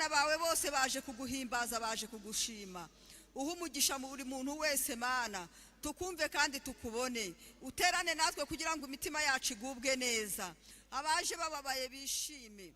Abana bawe bose baje kuguhimbaza, baje kugushima. Uha umugisha mu buri muntu wese, Mana, tukumve kandi tukubone. Uterane natwe kugira ngo imitima yacu igubwe neza. Abaje bababaye bishime,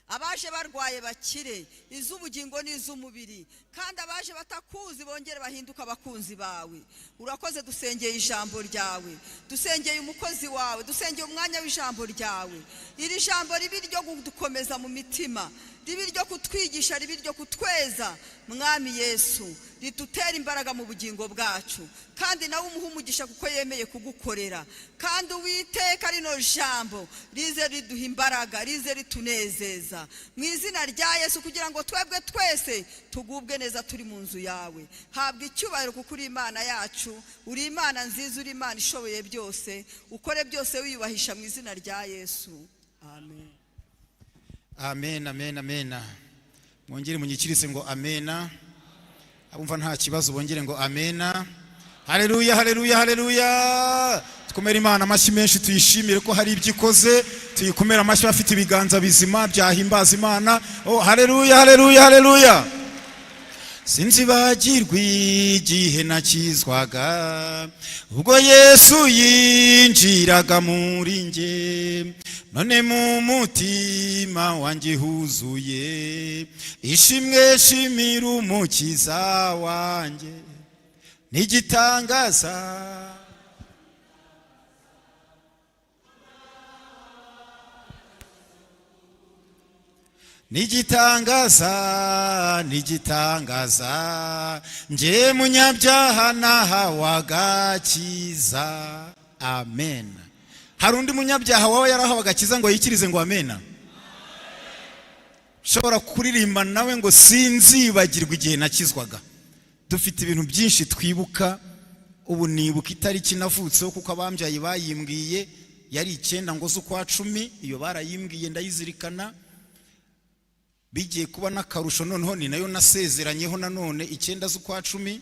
abaje barwaye bakire, iz'ubugingo n'iz'umubiri, kandi abaje batakuzi bongere bahinduke abakunzi bawe. Urakoze. Dusengeye ijambo ryawe, dusengeye umukozi wawe, dusengeye umwanya w'ijambo ryawe. Iri jambo ribe iryo kudukomeza mu mitima, ribe iryo kutwigisha, ribe iryo kutweza. Mwami Yesu, ridutera imbaraga mu bugingo bwacu, kandi nawe umuhe umugisha kuko yemeye kugukorera. Kandi Uwiteka, rino jambo rize riduha imbaraga, rize ritunezeza, mu izina rya Yesu, kugira ngo twebwe twese tugubwe neza turi mu nzu yawe. Habwa icyubahiro kuko uri Imana yacu, uri Imana nziza, uri Imana ishoboye byose. Ukore byose wiyubahisha, mu izina rya Yesu, amen. Amen, amen, amen. Mwongere munyikirize ngo amena. Abumva nta kibazo bongere ngo amena. Haleluya, haleluya, haleluya! Twomere Imana amashyi menshi, tuyishimire ko hari ibyo ikoze. Tuyikomere amashyi bafite ibiganza bizima byahimbaza Imana. Oh, haleluya, haleluya, haleluya! Sinzibagirwa igihe nakizwaga, ubwo Yesu yinjiraga muri nge. None mu mutima wanjye huzuye ishimwe, shimira Umukiza wanjye n'igitangaza. N'igitangaza, n'igitangaza, nge munyabyaha nahawe agakiza. Amen. Hari undi munyabyaha waba yarahawe agakiza ngo yikirize ngo amena? Ushobora kuririmba nawe ngo sinzibagirwa igihe nakizwaga. Dufite ibintu byinshi twibuka. Ubu nibuka itariki navutseho kuko abambyaye bayimbwiye, yari 9 ngo z'ukwa 10. Iyo barayimbwiye ndayizirikana. Bigiye kuba n'akarusho noneho ni nayo nasezeranyeho nanone, 9 z'ukwa 10.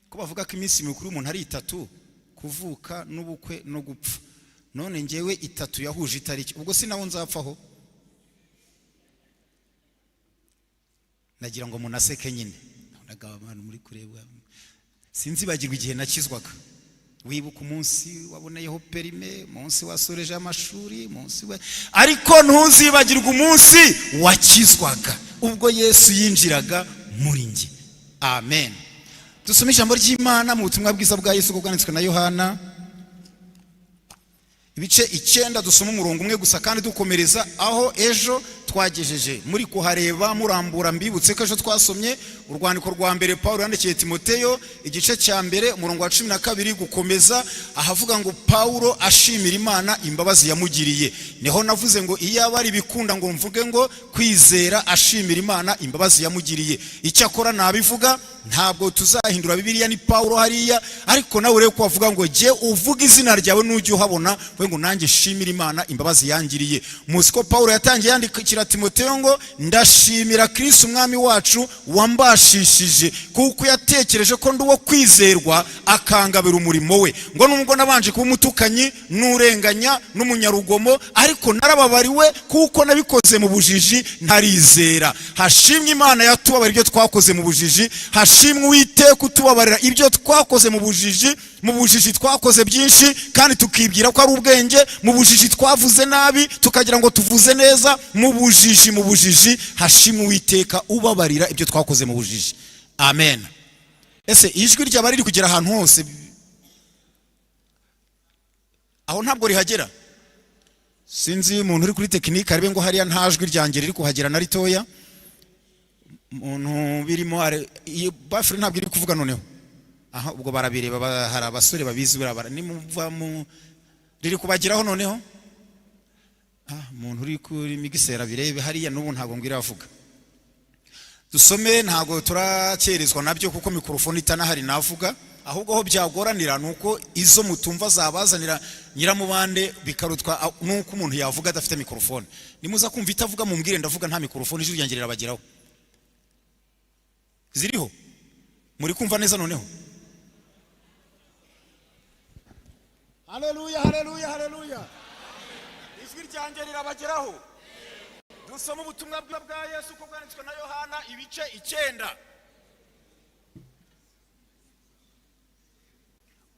Ko bavuga ko iminsi mikuru y'umuntu ari itatu, kuvuka n'ubukwe no gupfa, none ngewe itatu yahuje itariki, ubwo si nawo nzapfaho? Nagira ngo munaseke nyine, nabonaga abantu muri kureba. Sinzibagirwa igihe nakizwaga. Wibuka umunsi waboneyeho perime, umunsi wasoreje amashuri, umunsi we, ariko ntuzibagirwe umunsi wakizwaga, ubwo Yesu yinjiraga muri njye. Amen. Dusome ijambo ry'Imana mu butumwa bwiza bwa Yesu uko bwanditswe na Yohana, ibice 9, dusoma umurongo umwe gusa kandi dukomereza aho ejo twagejeje. Muri kuhareba murambura, mbibutse ko ejo twasomye urwandiko rwa mbere Paul yandikiye Timoteyo, igice cya mbere, umurongo wa 12 gukomeza, ahavuga ngo Paulo ashimira Imana imbabazi yamugiriye. Niho navuze ngo iyo aba ari ibikunda ngo mvuge ngo kwizera ashimira Imana imbabazi yamugiriye. Icyakora nabivuga, ntabwo tuzahindura Bibiliya, ni Paulo hariya, ariko nawe urebe ko wavuga ngo jye uvuga izina ryawe nujya uhabona, uvuge ngo nanjye shimira Imana imbabazi yangiriye. Muzi ko Paulo yatangiye yandikira Timoteyo ngo ndashimira Kristo umwami wacu wambashishije, kuko yatekereje ko ndi uwo kwizerwa akangabira umurimo we, ngo nubwo nabanje kuba umutukanyi n'urenganya n'umunyarugomo, ariko narababariwe kuko nabikoze mu bujiji ntarizera. Hashimwe Imana yatubabarira ibyo twakoze mu bujiji. Hashimwe Uwiteka utubabarira ibyo twakoze mu bujiji. Mu bujiji twakoze byinshi kandi tukibwira ko ari ubwenge. Mu bujiji twavuze nabi tukagira ngo tuvuze neza. Mu bujiji, mu bujiji. Hashimwe Uwiteka ubabarira ibyo twakoze mu bujiji. Amen. Ese ijwi ryaba riri kugera ahantu hose? Aho ntabwo rihagera. Sinzi umuntu uri kuri tekinike arebe ngo hariya nta jwi ryanjye riri kuhagera na ritoya. Umuntu birimo iyi baffle ntabwo iri kuvuga noneho. Aha ubwo barabireba, hari abasore babizi, barabara nimuva mu riri kubageraho noneho. Umuntu uri kuri mixer birebe hariya, n'ubu ntabwo ngo iravuga. Dusome, ntabwo turakerezwa nabyo kuko mikorofone itanahari navuga. Ahubwo aho byagoranira ni uko izo mutumva zabazanira nyiramubande, bikarutwa nuko umuntu yavuga adafite mikorofone. Nimuza kumva itavuga mumbwire, ndavuga nta mikorofone, ijwi ryanjye rirabageraho. Ziriho? Muri kumva neza noneho? Haleluya, haleluya, haleluya! Ijwi ryanjye rirabageraho. Dusome ubutumwa bwa Yesu uko bwanditswe na Yohana, ibice 9.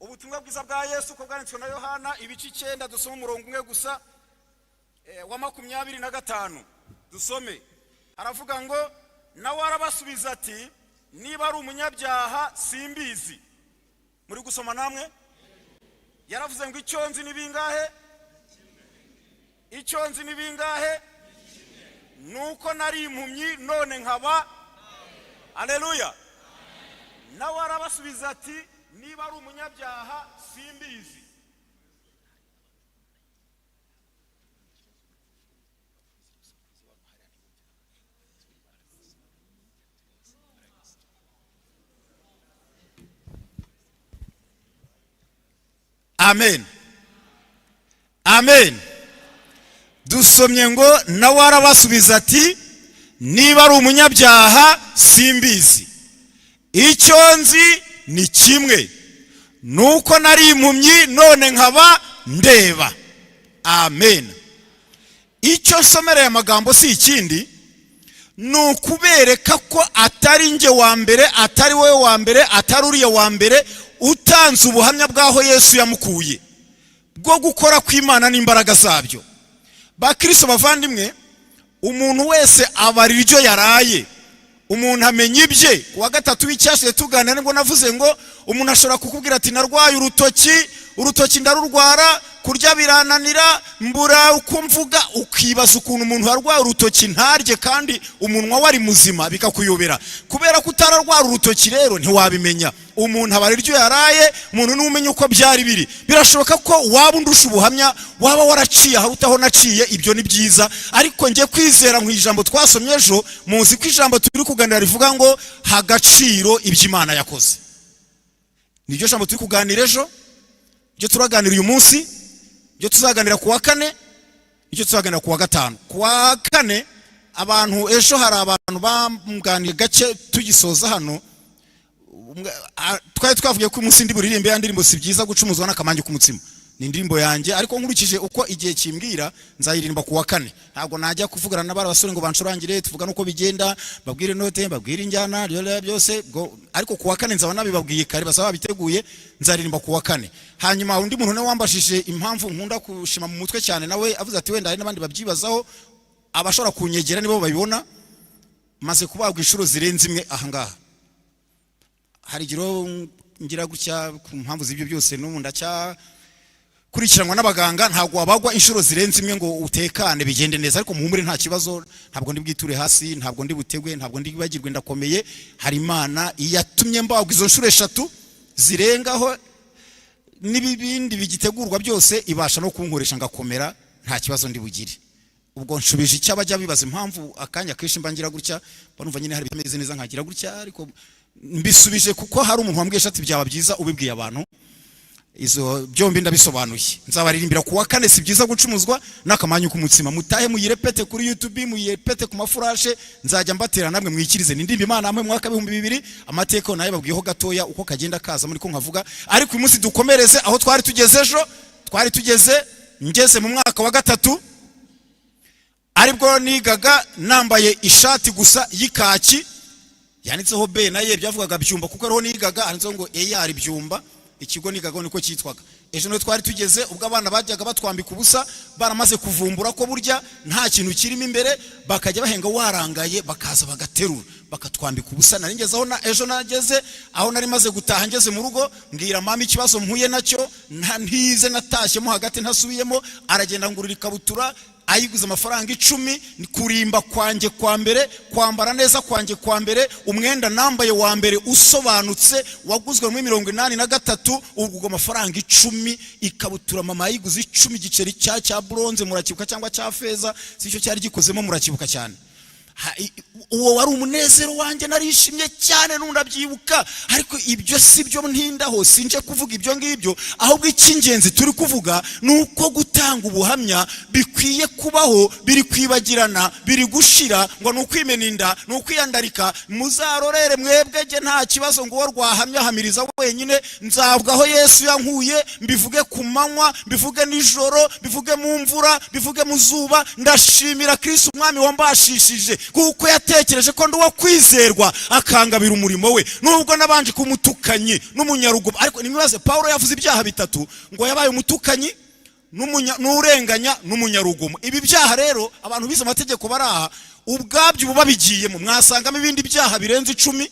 Ubutumwa bwiza bwa Yesu uko bwanditswe na Yohana, ibice 9, dusome umurongo umwe gusa wa 25. Dusome, aravuga ngo: "Nawe arabasubiza ati: 'Niba ari umunyabyaha simbizi.'" Muri gusoma namwe? Yaravuze ngo: "Icyo nzi ni bingahe? Icyo nzi ni bingahe? Nuko nari impumyi, none nkaba." Aleluya! Nawe arabasubiza ati: "Niba ari umunyabyaha simbizi." Amen, amen. Dusomye ngo: "Nawe arabasubiza ati: 'Niba ari umunyabyaha simbizi. Icyo nzi ni kimwe, nuko nari impumyi, none nkaba ndeba.'" Amen. Icyo nsomereye amagambo si ikindi, ni ukubereka ko atari njye wa mbere, atari wowe wa mbere, atari uriya wa mbere utanze ubuhamya bw'aho Yesu yamukuye, bwo gukora kw'Imana n'imbaraga zabyo. Bakristo bavandimwe, umuntu wese abara iryo yaraye, umuntu amenya ibye. Ku wa gatatu w'icyashize tuganira, nibwo navuze ngo umuntu ashobora kukubwira ati: "Narwaye urutoki, urutoki ndarurwara, kurya birananira, mbura uko mvuga." Ukibaza ukuntu umuntu yarwaye urutoki ntarye kandi umunwa wari muzima, bikakuyobera. Kubera ko utararwara urutoki rero ntiwabimenya. Umuntu abara iryo yaraye, umuntu niwe umenya uko byari biri. Birashoboka ko waba undusha ubuhamya, waba waraciye aharuta aho naciye, ibyo ni byiza. Ariko njye kwizera mu ijambo twasomye ejo, muzi ko ijambo turi kuganira rivuga ngo: "Hagaciro ibyo Imana yakoze." Niryo jambo turi kuganira ejo, ibyo turaganira uyu munsi, ibyo tuzaganira ku wa kane, ibyo tuzaganira ku wa gatanu. Ku wa kane abantu, ejo hari abantu bamganiye gake tugisoza hano. Twari twavuye ko umunsi ndi buririmbe ya ndirimbo "Si byiza gucumuzwa n'akamange k'umutsima", ni indirimbo yanjye, ariko nkurikije uko igihe kimbwira nzayiririmba ku wa kane. Ntabwo najya kuvugana n'abari basore ngo banshurangire, tuvuga nuko bigenda, babwire note, babwire injyana byose, ariko ku wa kane nzaba nabibabwiye kare, basaba babiteguye. Nzaririmba ku wa kane. Hanyuma undi muntu nawe wambashije impamvu nkunda kushima mu mutwe cyane, nawe avuze ati wenda hari n'abandi babyibazaho, abashobora kunyegera nibo babibona. Maze kubagwa inshuro zirenze imwe ahangaha. Hari igihe ngira gutya ku mpamvu z'ibyo byose, n'ubu ndacyakurikiranwa n'abaganga. Ntabwo wabagwa inshuro zirenze imwe ngo utekane bigende neza, ariko muhumure, nta kibazo. Ntabwo ndi bwiture hasi, ntabwo ndi butegwe, ntabwo ndi bwibagirwe, ndakomeye. Hari Imana yatumye mbagwa izo nshuro 3 zirengaho n'ibindi bigitegurwa byose, ibasha no kunkoresha ngakomera, nta kibazo ndi bugire. Ubwo nshubije icyo abajya bibaza impamvu akanya kenshi mba ngira gutya, banumva nyine hari ibimeze neza nkagira gutya, ariko mbisubije kuko hari umuntu wambwiye ati: "Byaba byiza ubibwiye abantu." Izo byombi ndabisobanuye. Nzabaririmbira ku wa kane "Si byiza gucumuzwa n'akamanyu k'umutsima". Mutahe muyirepete kuri YouTube, muyirepete ku mafurashe, nzajya mbatera namwe mwikirize. Ni indirimbo Imana hamwe mu mwaka 2000. Amateka nayo babwiyeho gatoya uko kagenda kaza muri ko nkavuga, ariko uyu munsi dukomereze aho twari tugeze ejo. Twari tugeze ngeze mu mwaka wa 3, aribwo nigaga nambaye ishati gusa y'ikaki yanditseho B na E, byavugaga Byumba kuko ariho nigaga, handitseho ngo EAR Byumba, ikigo nigaga niko cyitwaga. Ejo niho twari tugeze, ubwo abana bajyaga batwambika ubusa, baramaze kuvumbura ko burya nta kintu kirimo imbere, bakajya bahenga warangaye, bakaza bagaterura bakatwambika ubusa. Nari ngeze aho ejo nageze aho nari maze gutaha, ngeze mu rugo mbwira mama ikibazo mpuye nacyo, ntize, natashyemo hagati ntasubiyemo. Aragenda ngurira ikabutura, ayiguze amafaranga 10. Kurimba kwanjye kwa mbere, kwambara neza kwanjye kwa mbere, umwenda nambaye wa mbere usobanutse waguzwe muri 83, ugurwa amafaranga 10. Ikabutura mama yayiguze 10, igiceri cya bronze murakibuka, cyangwa cya feza, si cyo cyari gikozemo, murakibuka cyane. Uwo wari umunezero wanjye, narishimye cyane n'undabyibuka. Ariko ibyo si byo ntindaho, sinje kuvuga ibyo ngibyo, ahubwo icy'ingenzi turi kuvuga ni uko gutangira Gutanga ubuhamya bikwiye kubaho, biri kwibagirana, biri gushira, ngo ni ukwimena inda, ni ukwiyandarika. Muzarorere mwebwe, jye nta kibazo, ngo uwo rwahamya hamiriza wenyine. Nzavuga aho Yesu yankuye, mbivuge ku manywa, mbivuge nijoro, mbivuge mu mvura, mbivuge mu zuba. Ndashimira Kristo Umwami wambashishije, kuko yatekereje ko ndi uwo kwizerwa, akangabira umurimo we, nubwo nabanje kumutukanyi n'umunyarugomo. Ariko nimwibaze, Paulo yavuze ibyaha bitatu, ngo yabaye umutukanyi n'urenganya n'umunyarugomo. Ibi byaha rero, abantu bize amategeko bari aha, ubwabyo ubu babigiyemo mwasangamo ibindi byaha birenze 10.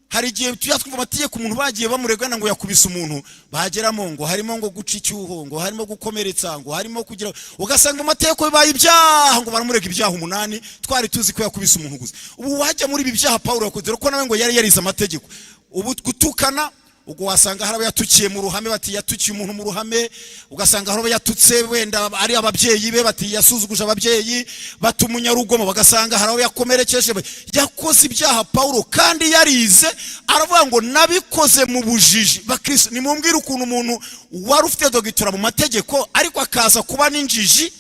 Hari igihe tujya twumva amategeko, umuntu bagiye bamuregana ngo yakubise umuntu, bageramo ngo harimo ngo guca icyuho, ngo harimo gukomeretsa, ngo harimo kugira, ugasanga amategeko bibaye ibyaha, ngo baramurega ibyaha 8. Twari tuzi ko yakubise umuntu gusa. Ubu wajya muri ibi byaha Paulo yakoze, dore ko nawe ngo yari yarize amategeko. Ubu gutukana, ubwo wasanga hari abo yatukiye mu ruhame, bati yatukiye umuntu mu ruhame. Ugasanga hari abo yatutse wenda ari ababyeyi be, bati yasuzuguje ababyeyi, bati umunyarugomo. Bagasanga hari abo yakomerekeje. Yakoze ibyaha Paulo kandi yarize, aravuga ngo nabikoze mu bujiji. Bakristo, nimumbwire ukuntu umuntu wari ufite dogitora mu mategeko, ariko akaza kuba n'injiji,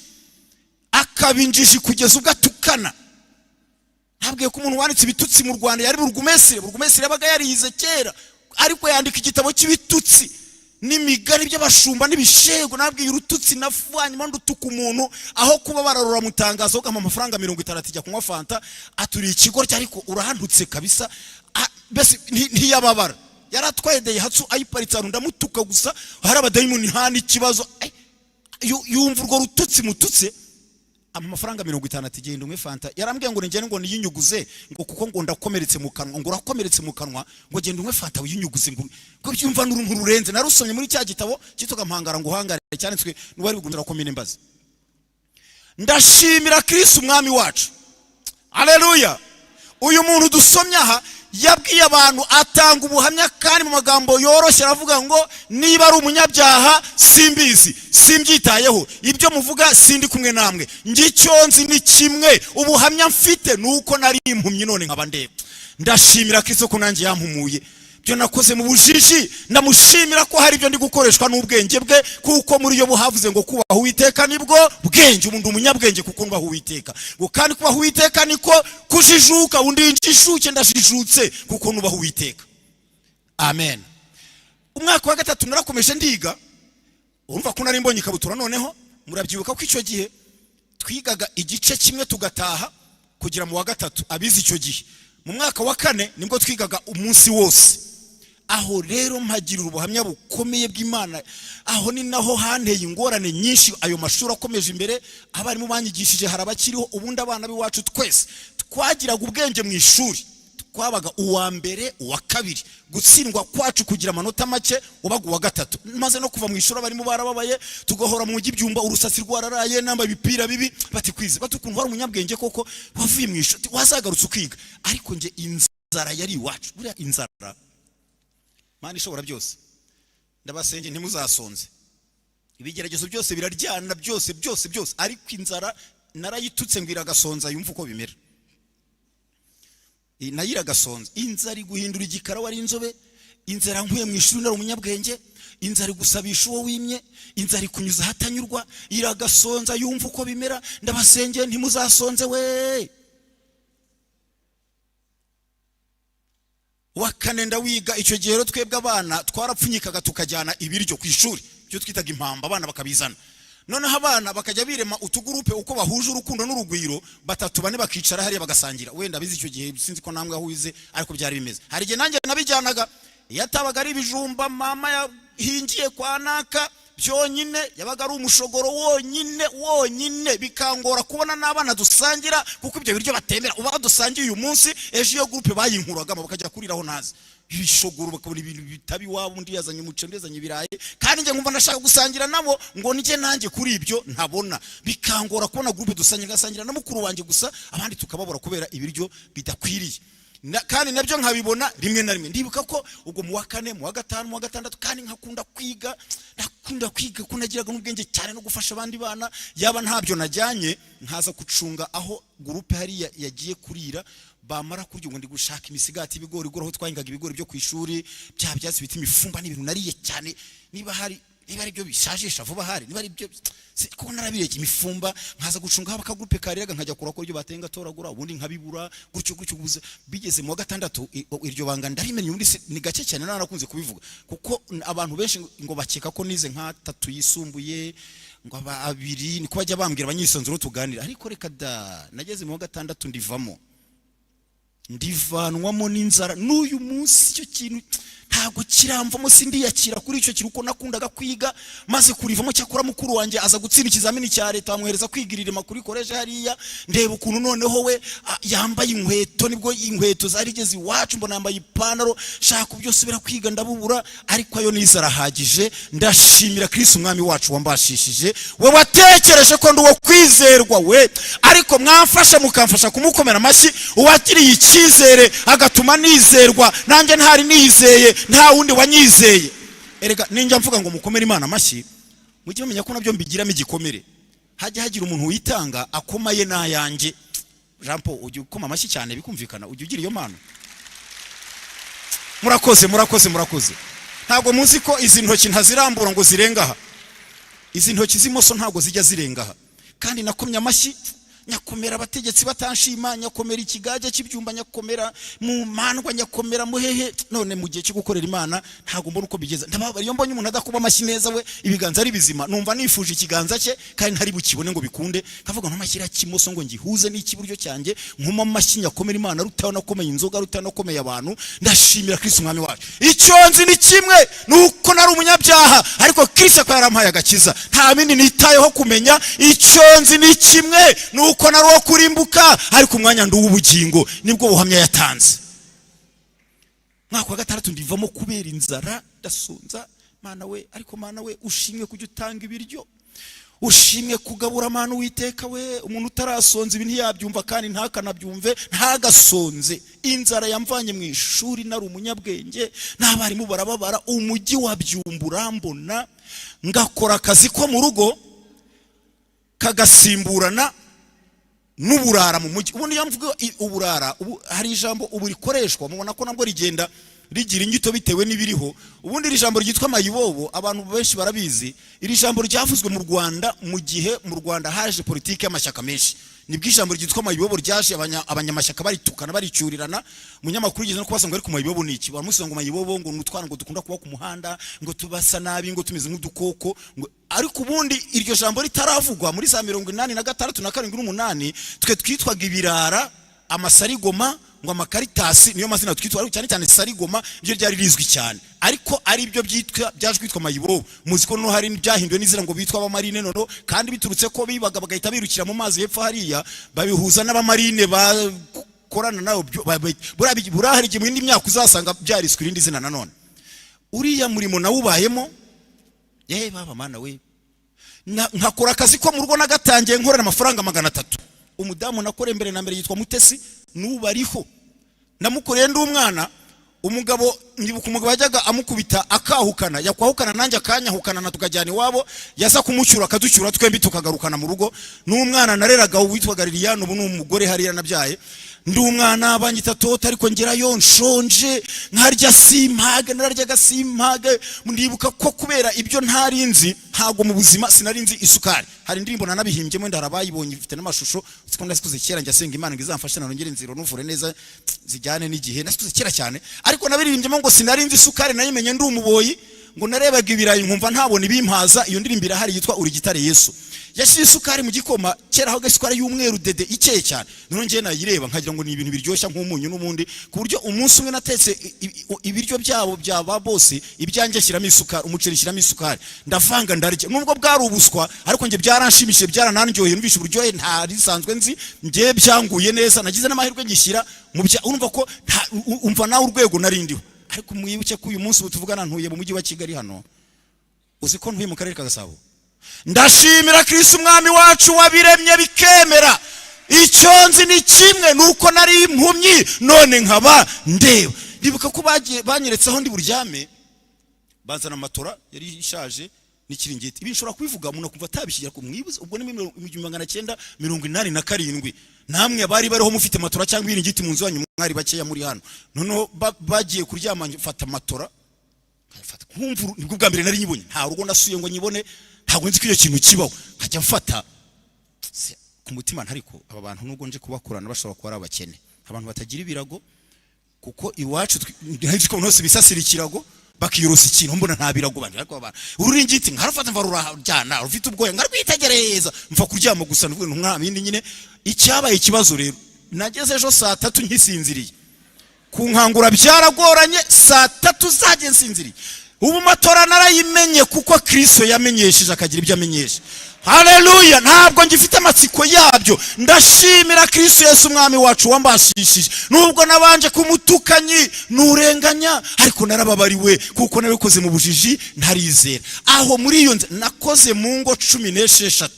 akaba injiji kugeza ubwo atukana. Ntabwiye ko umuntu wanditse ibitutsi mu Rwanda yari burugumesire. Burugumesire yabaga yarize kera, ariko yandika igitabo cy'ibitutsi n'imigani by'abashumba n'ibishego. Nabwiye urututsi nafanyuma ndutuka umuntu, aho kuba bararura mutangazo, ukampa amafaranga 50, ijya kunywa fanta, aturiye ikigoryi, ariko urahantutse kabisa. Mbese ntiyababara. Yaratwaye Daihatsu ayiparitse ahantu, ndamutuka gusa, hari abadayimoni, nta n'ikibazo. Yumva urwo rututsi mututse, ampa amafaranga 50, ati genda unywe fanta. Yarambwiye ngo nigende ngo niyinyuguze, ngo kuko ngo ndakomeretse mu kanwa, ngo urakomeretse mu kanwa, ngo genda unywe fanta wiyinyuguze, ngo byumva n'uruntu rurenze. Narusomye muri cya gitabo cyitwaga Mpangara ngo uhangare, cyanditswe n'uwari bugumira komine Mbazi. Ndashimira Kristo Umwami wacu, aleluya. Uyu muntu dusomye aha yabwiye abantu, atanga ubuhamya, kandi mu magambo yoroshye aravuga ngo niba ari umunyabyaha simbizi, simbyitayeho, ibyo muvuga sindi kumwe namwe, ngicyo nzi ni kimwe, ubuhamya mfite ni uko nari impumyi none nkaba ndeba. Ndashimira Kristo ko nanjye yampumuye ibyo nakoze mu bujiji. Ndamushimira ko hari ibyo ndi gukoreshwa n'ubwenge bwe, kuko muri yo buhavuze ngo kubaha Uwiteka nibwo bwenge. Ubu ndi umunyabwenge kuko nubaha Uwiteka, ngo kandi kubaha Uwiteka niko kujijuka. Undi njijuke, ndajijutse kuko nubaha Uwiteka. Amen. Umwaka wa gatatu narakomeje ndiga. Urumva ko nari mbonye ikabutura. Noneho murabyibuka ko icyo gihe twigaga igice kimwe tugataha kugera mu wa gatatu. Abize icyo gihe, mu mwaka wa kane nibwo twigaga umunsi wose. Aho rero mpagirira ubuhamya bukomeye bw'Imana. Aho ni naho hanteye ingorane nyinshi. Ayo mashuri akomeje imbere, abarimu banyigishije hari abakiriho. Ubundi abana b'iwacu twese twagiraga ubwenge mu ishuri, twabaga uwa mbere, uwa kabiri. Gutsindwa kwacu kugira amanota make, wabaga uwa gatatu. Maze no kuva mu ishuri, abarimu barababaye, tugahora mu mujyi ibyumba, urusatsi rwararaye, nambaye ibipira bibi, bati kwize, bati ukuntu wari umunyabwenge koko, wavuye mu ishuri, wazagarutse ukiga. Ariko njye inzara yari iwacu, buriya inzara, Mana ishobora byose, ndabasenge ntimuzasonze. Ibigeragezo byose biraryana, byose byose byose, ariko inzara narayitutse ngo iragasonza yumva uko bimera. Nayo iragasonza. Inzara iguhindura igikara wari inzobe. Inzara nkuye mu ishuri nari umunyabwenge. Inzara igusabisha uwo wimye. Inzara ikunyuza ahatanyurwa. Iragasonza yumva uko bimera. Ndabasengeye ntimuzasonze we. Wa kane ndawiga. Icyo gihe rero twebwe abana twarapfunyikaga, tukajyana ibiryo ku ishuri, ibyo twitaga impamba, abana bakabizana. Noneho abana bakajya birema utugurupe uko bahuje urukundo n'urugwiro, batatu, bane, bakicara hariya bagasangira. Wenda abize icyo gihe, sinzi ko namwe aho wize ariko byari bimeze. Hari igihe nanjye nabijyanaga, iyo atabaga ari ibijumba mama yahingiye kwa naka byonyine, yabaga ari umushogoro wonyine wonyine, bikangora kubona n'abana dusangira, kuko ibyo biryo batemera uba dusangiye uyu munsi, ejo iyo groupe bayinkuragamo bakajya kuriraho ntazi ibishogoro, bakabona ibintu bitaba iwabo. Undi yazanye umuceri, undi yazanye ibirayi, kandi njye nkumva ndashaka gusangira nabo, ngo njye nanjye kuri ibyo ntabona. Bikangora kubona groupe dusangira, ngasangira na mukuru wanjye gusa, abandi tukababura kubera ibiryo bidakwiriye. Kandi nabyo nkabibona rimwe na rimwe. Ndibuka ko ubwo mu wa kane, mu wa gatanu, mu wa gatandatu, kandi nkakunda kwiga, ndakunda kwiga ko nagiraga n'ubwenge cyane no gufasha abandi bana. Yaba ntabyo najyanye, nkaza gucunga aho groupe hariya yagiye kurira. Bamara kurya, ngo ndi gushaka imisigati y'ibigori, aho twahingaga ibigori byo ku ishuri, bya byatsi bita imifumba, n'ibintu nariye cyane. Niba hari Niba ari byo bishajisha vuba, hari niba ari byo ko narabireke imifumba, nkaza gucunga haba akagurupe kariraga, nkajya kura ko ibyo batenga toragura, ubundi nkabibura gutyo gutyo. Ubuze bigeze mu wa gatandatu, iryo banga ndarimenya. Ubundi ni gake cyane narakunze kubivuga, kuko abantu benshi ngo bakeka ko nize nka tatu yisumbuye, ngo aba abiri, niko bajya bambwira abanyisanzuro tuganira. Ariko reka da, nageze mu wa gatandatu ndivamo, ndivanwamo n'inzara. N'uyu munsi icyo kintu ntabwo kiramvamo, sindiyakira kuri icyo kintu, uko nakundaga kwiga maze kurivamo. Cyakora mukuru wanjye aza gutsinda ikizamini cya leta, bamwohereza kwiga irima kuri collège hariya. Ndeba ukuntu noneho we yambaye inkweto, nibwo inkweto zari igeze iwacu, mbona yambaye ipantaro, shaka uburyo subira kwiga ndabubura. Ariko ayo nize arahagije. Ndashimira Kristo Umwami wacu wambashishije, we watekereje ko ndi uwo kwizerwa we. Ariko mwamfasha mukamfasha kumukomera amashyi, uwagiriye icyizere agatuma nizerwa nanjye ntari nizeye, nta wundi wanyizeye. Erega ninjya mvuga ngo mukomere Imana amashyi, mujye mumenya ko nabyo mbigiramo igikomere. Hajya hagira umuntu witanga akomaye n'ayanjye. Jean Paul, ujya ukoma amashyi cyane bikumvikana, ujya ugira iyo mpano. Murakoze, murakoze, murakoze. Ntabwo muzi ko izi ntoki ntazirambura ngo zirenga aha. Izi ntoki z'imoso ntabwo zijya zirenga aha. Kandi nakomye amashyi, nyakomera abategetsi batanshima, nyakomera ikigage cy'ibyumba, nyakomera mu mandwa, nyakomera muhehe. None mu gihe cyo gukorera Imana ntabwo mbona uko bigeza, ndababara. Iyo mbonye umuntu adakuba amashyi neza, we ibiganza ari bizima, numva nifuje ikiganza cye kandi ntari bukibone ngo bikunde. Kavuga ngo amashyira kimoso ngo ngihuze n'ikiburyo cyanjye, nkoma amashyi, nyakomera Imana rutaho nakomeye inzoga, rutaho nakomeye abantu. Ndashimira Kristo Umwami wacu. Icyo nzi ni kimwe, ni uko nari umunyabyaha, ariko Kristo akaba yarampaye agakiza. Nta bindi nitayeho kumenya. Icyo nzi ni kimwe, ni uko nari uwo kurimbuka, ariko umwanya ndi uw'ubugingo. Nibwo buhamya yatanze. Mwaka wa gatandatu ndivamo kubera inzara, ndasonza. Mana we, ariko Mana we, ushimwe kujya utanga ibiryo, ushimwe kugabura. Mana Uwiteka we, umuntu utarasonza ibi ntiyabyumva, kandi ntakanabyumve, ntagasonze. Inzara yamvanye mu ishuri nari umunyabwenge, n'abarimu barababara, umujyi wa Byumba urambona. Ngakora akazi ko mu rugo kagasimburana n'uburara mu mujyi. Ubundi iyo mvuga uburara, ubu hari ijambo ubu rikoreshwa, mubona ko nabwo rigenda rigira inyito bitewe n'ibiriho. Ubundi iri jambo ryitwa mayibobo, abantu benshi barabizi. Iri jambo ryavuzwe mu Rwanda mu gihe mu Rwanda haje politiki y'amashyaka menshi. Nibwo ijambo ryitwa mayibobo ryaje, abanyamashyaka baritukana, baricyurirana. Umunyamakuru yigeze no kubaza ngo: "Ariko mayibobo ni iki?" Baramusubiza ngo mayibobo ngo ni utwana ngo dukunda kuba ku muhanda, ngo tubasa nabi, ngo tumeze nk'udukoko ngo. Ariko ubundi iryo jambo ritaravugwa, muri za 86 na 78, twe twitwaga ibirara, amasarigoma, ngo amakaritasi, niyo mazina twitwa. Ariko cyane cyane sarigoma niryo ryari rizwi cyane, ariko ari byo byitwa byaje kwitwa mayibobo. Muzi ko no hari byahinduwe n'izina ngo bitwa abamarine nono, kandi biturutse ko bibaga bagahita birukira mu mazi hepfo hariya, babihuza n'abamarine bakorana nabo. Buriya hari igihe mu yindi myaka uzasanga byariswe irindi zina nanone. Uriya murimo nawubayemo, yewe baba Mana we. Nkakora akazi ko mu rugo, nagatangiye nkorera amafaranga 300. Umudamu nakoreye mbere na mbere yitwa Mutesi, n'ubu ariho. Namukoreye ndi umwana. Umugabo, ndibuka umugabo yajyaga amukubita akahukana, yakwahukana nanjye akanyahukana na tukajyana iwabo, yaza kumucyura akaducyura twembi, tukagarukana mu rugo n'umwana nareraga witwaga Liliane, ubu ni umugore hariya nabyaye. Ndi umwana banyita Tota, ariko ngerayo nshonje, nkarya simpage, nararyaga simpage. Ndibuka ko kubera ibyo ntari nzi, ntabwo mu buzima sinari nzi isukari. Hari indirimbo nanabihimbye, ndara bayibonye, ifite n'amashusho, siko ndazikoze kera. Njya senga Imana ngo izamfashe narongere nziro nuvure neza zijyane n'igihe. Nazikoze kera cyane, ariko nabiririmbyemo ngo sinari nzi isukari, nayimenye ndi umuboyi, ngo narebaga ibirayi nkumva ntabona ibimpaza. Iyo ndirimbo irahari, yitwa "Uri Gitare Yesu". Yashyize isukari mu gikoma, kera aho isukari y'umweru dede ikeye cyane. Noneho njyewe nayireba nkagira ngo ni ibintu biryoshya nk'umunyu n'ubundi, ku buryo umunsi umwe natetse ibiryo byabo bya ba bose, ibyanjye shyiramo isukari, umuceri shyiramo isukari, ndavanga ndarya. Nubwo bwari ubuswa, ariko njye byaranshimishije, byaranandyoheye, numvishe uburyohe ntari nsanzwe nzi. Njye byanguye neza, nagize n'amahirwe ngishyira mu bya. Urumva ko umva nawe urwego narindiho. Ariko mwibuke ko uyu munsi ubu tuvugana ntuye mu mujyi wa Kigali hano. Uzi ko ntuye mu karere ka Gasabo? Ndashimira Kristo Umwami wacu wabiremye bikemera. Icyo nzi ni kimwe, ni uko nari impumyi none nkaba ndeba. Ndibuka ko bagiye banyeretse aho ndi buryame, bazana matora yari ishaje n'ikiringiti. Ibi nshobora kubivuga umuntu akumva atabishyira ku mwibuze. Ubwo ni 1987. Namwe abari bariho mufite matora cyangwa ibiringiti mu nzu yanyu, mwari bakeya muri hano. Noneho bagiye kuryama, mfata matora. Nkafata nkumva nibwo bwa mbere nari nyibonye, nta rugo nasuye ngo nyibone, ntabwo nzi ko icyo kintu kibaho. Nkajya mfata ku mutima, ntariko aba bantu nubwo nje kubakorana bashobora kuba ari abakene, abantu batagira ibirago, kuko iwacu nzi ko abantu bose bisasira ikirago, bakiyorosa ikintu, mbona nta birago bandi. Ariko abantu ururingiti nkarufata, mva ruraryana, rufite ubwoya, nkarwitegereza, mva kuryama gusa, ndavuga nti umwami nyine. Icyabaye ikibazo rero, nageze ejo saa 3 nkisinziriye, kunkangura byaragoranye, saa 3 zagiye nsinziriye. Ubu matora narayimenye kuko Kristo yamenyesheje, akagira ibyo amenyesha. Haleluya! Ntabwo ngifite amatsiko yabyo. Ndashimira Kristo Yesu Umwami wacu wambashishije, nubwo nabanje kumutukanyi nurenganya, ariko narababariwe kuko nabikoze mu bujiji, ntarizera. Aho muri iyo nzu nakoze mu ngo 16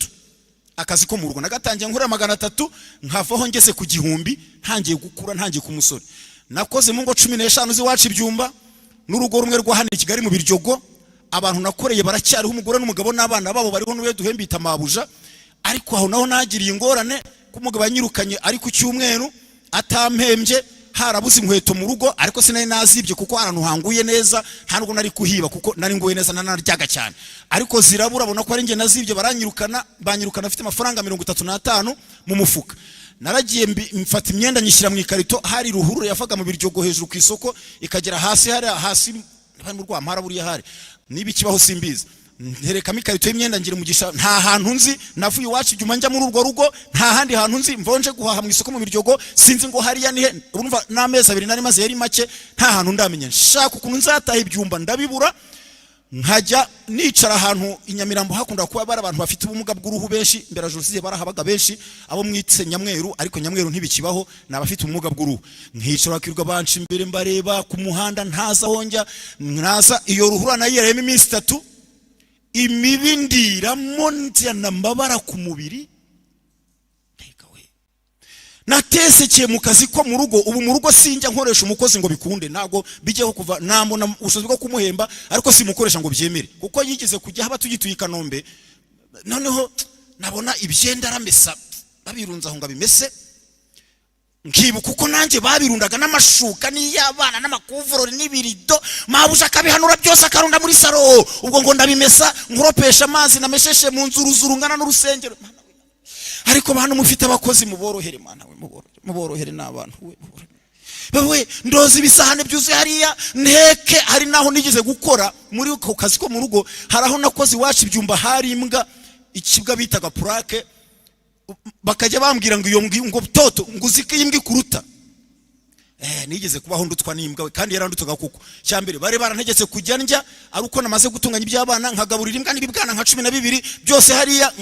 akazi ko mu rugo. Nagatangiye nkorera 300, nkavaho ngeze ku 1000, ntangiye gukura, ntangiye ku musore. Nakoze mu ngo 15 z'iwacu ibyumba n'urugo rumwe rwa hano i Kigali mu Biryogo. Abantu nakoreye baracyariho, umugore n'umugabo n'abana babo bariho, n'uwe duhembita mabuja. Ariko aho naho nagiriye ingorane ko umugabo yanyirukanye ari ku cyumweru atampembye, harabuze inkweto mu rugo, ariko sinari nazibye kuko ahantu hanguye neza nta nubwo nari kuhiba, kuko nari nguye neza, nanaryaga cyane, ariko zirabura, abona ko ari njye nazibye, baranyirukana. Banyirukana afite amafaranga 35 mu mufuka. Naragiye mfata imyenda nyishyira mu ikarito. Hari ruhurura yavaga mu Biryogo hejuru ku isoko ikagera hasi, hari hasi hari mu Rwampara, buriya hari niba ikibaho simbizi. Nterekamo ikarito y'imyenda, ngira umugisha, nta hantu nzi. Navuye iwacu ibyuma njya muri urwo rugo, nta handi hantu nzi. Mvonje guhaha mu isoko mu Biryogo, sinzi ngo hariya ni he. Urumva n'amezi 2 nari maze yari make, nta hantu ndamenya. Nshaka ukuntu nzataha ibyumba ndabibura, nkajya nicara ahantu i Nyamirambo hakunda kuba bari abantu bafite ubumuga bw'uruhu benshi. Mbere ya jenoside barahabaga benshi, abo mwitse Nyamweru, ariko Nyamweru ntibikibaho, ni abafite ubumuga bw'uruhu. Nkicara, bakirirwa banca imbere, mbareba ku muhanda, ntaza aho njya, ntaza. Iyo ruhurura nayirayemo iminsi 3, imibi ndiramo, nzana amabara ku mubiri. Mbega we, natesekeye mu kazi ko mu rugo. Ubu mu rugo sinjya nkoresha umukozi ngo bikunde, ntabwo bijyaho. Kuva nambona ubushobozi bwo kumuhemba, ariko simukoresha ngo byemere, kuko yigeze kujya haba tugituye i Kanombe, noneho nabona ibyenda aramesa babirunze aho ngo abimese, nkibuka uko nanjye babirundaga, n'amashuka n'iy'abana n'amakuvurori n'ibirido, mabuja akabihanura byose akarunda muri saro. Ubwo ngo ndabimesa, nkoropesha amazi namesheshe mu nzu uruzu rungana n'urusengero. Mana we. Ariko bantu mufite abakozi, muborohere. Mana we, muborohere, muborohere n'abantu we, muborohere. Wewe ndoza ibisahane byuzuye hariya, nteke. Hari naho nigeze gukora muri ako kazi ko mu rugo, hari aho nakoze iwacu ibyumba, hari imbwa, ikibwa bitaga Purake. Bakajya bambwira ngo iyo ngo toto, ngo uzi ko iyi mbwa ikuruta. Nigeze kubaho ndutwa n'imbwa we, kandi yarandutaga, kuko cyambere bari barantegetse kujya ndya ari uko namaze gutunganya iby'abana, nkagaburira imbwa n'ibibwana nka 12 byose hariya.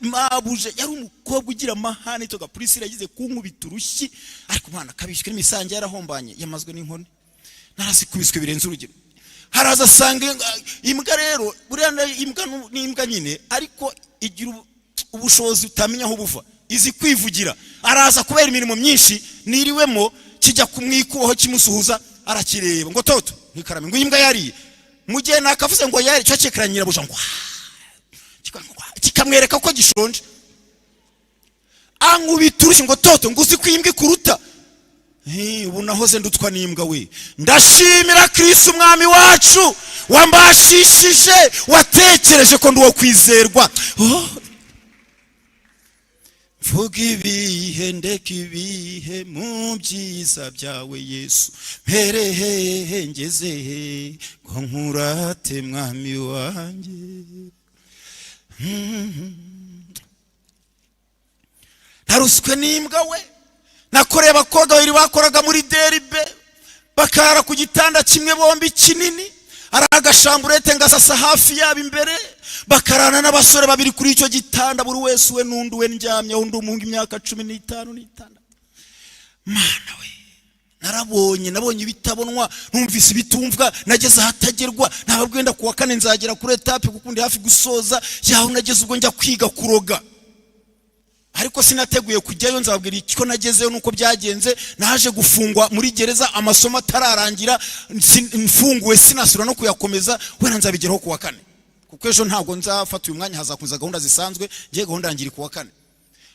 Mabuje yari umukobwa ugira amahane, toga Priscilla, yagize kunkubita urushyi, ariko umwana akabishywe n'imisange yarahombanye, yamazwe n'inkoni, narazikubiswe birenze urugero. Haraza asanga imbwa rero, buriya imbwa ni imbwa nyine, ariko igira ubushobozi utamenya aho buva, izi kwivugira. Araza kubera imirimo myinshi niriwemo, kijya kumwikubaho, kimusuhuza, arakireba ngo toto ntikarame, ngo iyi mbwa yariye. Mu gihe nakavuze ngo yari cyo cyekera nyirabuja ngo kikamwereka ko gishonje, ankubita urushyi ngo toto, ngo uzi ko iyi mbwa ikuruta. Ubu nahoze ndutwa n'imbwa we. Ndashimira Kristo Umwami wacu wambashishije, watekereje ko ndi uwo kwizerwa. Oh. Mvuga ibihe, ndeka ibihe mu byiza byawe Yesu, mpere hehe, ngeze he ngo nkurate Mwami wanjye? Naruswe n'imbwa we. Nakoreye abakobwa babiri bakoraga muri deribe, bakarara ku gitanda kimwe bombi kinini, ari agashamburete ngasasa hafi yabo imbere, bakarana n'abasore babiri kuri icyo gitanda, buri wese we n'undi we ndyamye, undi umuhungu imyaka 15 n'itandatu. Mana we, narabonye, nabonye ibitabonwa, numvise ibitumvwa, nageze ahatagerwa. Ntababwiye, ku wa kane nzagera kuri étape, kuko ndi hafi gusoza yaho nageze ubwo njya kwiga kuroga, ariko sinateguye kujyayo. Nzababwira icyo nagezeyo nuko byagenze. Naje gufungwa muri gereza amasomo atararangira, mfunguwe sinasubira no kuyakomeza. Wenda nzabigeraho ku wa kane, kuko ejo ntabwo nzafata uyu mwanya, hazakomeza gahunda zisanzwe. Ngiye gahunda yanjye iri ku wa kane.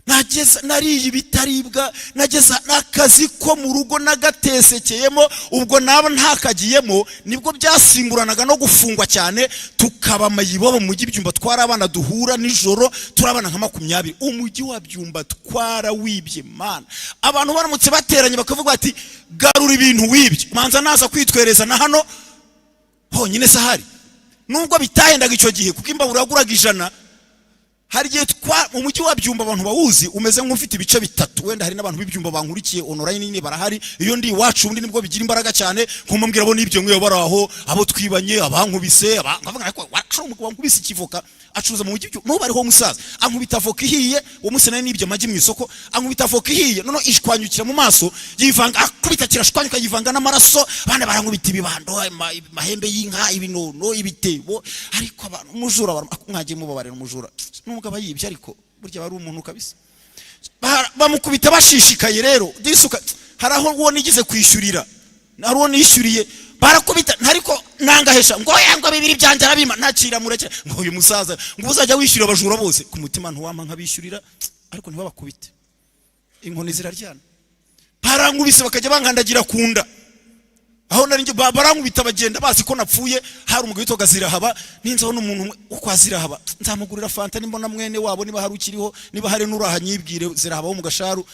Nageza nariye ibitaribwa, nageza n'akazi ko mu rugo nagatesekeyemo. Ubwo naba ntakagiyemo, nibwo byasimburanaga no gufungwa cyane, tukaba mayibobo mu mujyi Byumba. Twari abana duhura nijoro, turi abana nka 20. Umujyi wa Byumba twarawibye, mana. Abantu baramutse bateranye bakavuga bati: "Garura ibintu wibye," manza naza kwitwereza na hano honyine sahari, nubwo bitahendaga icyo gihe, kuko imbabura yaguraga 100. Hari igihe twa mu mujyi wa Byumba, abantu bawuzi, umeze nk'ufite ibice bitatu. Wenda hari n'abantu b'ibyumba bankurikiye online nyine barahari. Iyo ndi iwacu undi nibwo bigira imbaraga cyane, nkumubwira abo n'ibyo nk'iyo bari aho, abo twibanye, abankubise, nkavuga ariko warashobora umugabo wankubise ikivoka acuruza mu mujyi n'ubu ariho umusaza ankubita avoka ihiye. Uwo munsi nari nibye amagi mu isoko, ankubita avoka ihiye, noneho ishwanyukira mu maso, yivanga, akubita kirashwanyuka, yivanga n'amaraso. Abana barankubita ibibando, amahembe y'inka, ibinono, ibitebo. Ariko abantu, umujura mwagiye mubabarira umujura nubwo aba yibye, ariko burya aba ari umuntu kabisa. Bamukubita bashishikaye rero disuka. Hari aho uwo nigeze kwishyurira, hari uwo nishyuriye, barakubita ariko nangahesha ngo ya ngo bibiri byanjye arabima, ntakira murekera ngo uyu musaza ngo uzajya wishyura abajura bose. Ku mutima ntiwampa nkabishyurira, ariko ntibabakubite, inkoni ziraryana. Barankubise bakajya bankandagira ku nda aho nari njye, barankubita bagenda bazi ko napfuye. Hari umugabo witwaga Zirahaba, ninzaho n'umuntu umwe wo kwa Zirahaba nzamugurira fanta nimbona mwene wabo, niba hari ukiriho, niba hari n'uraha nyibwire. Zirahaba wo mu Gasharu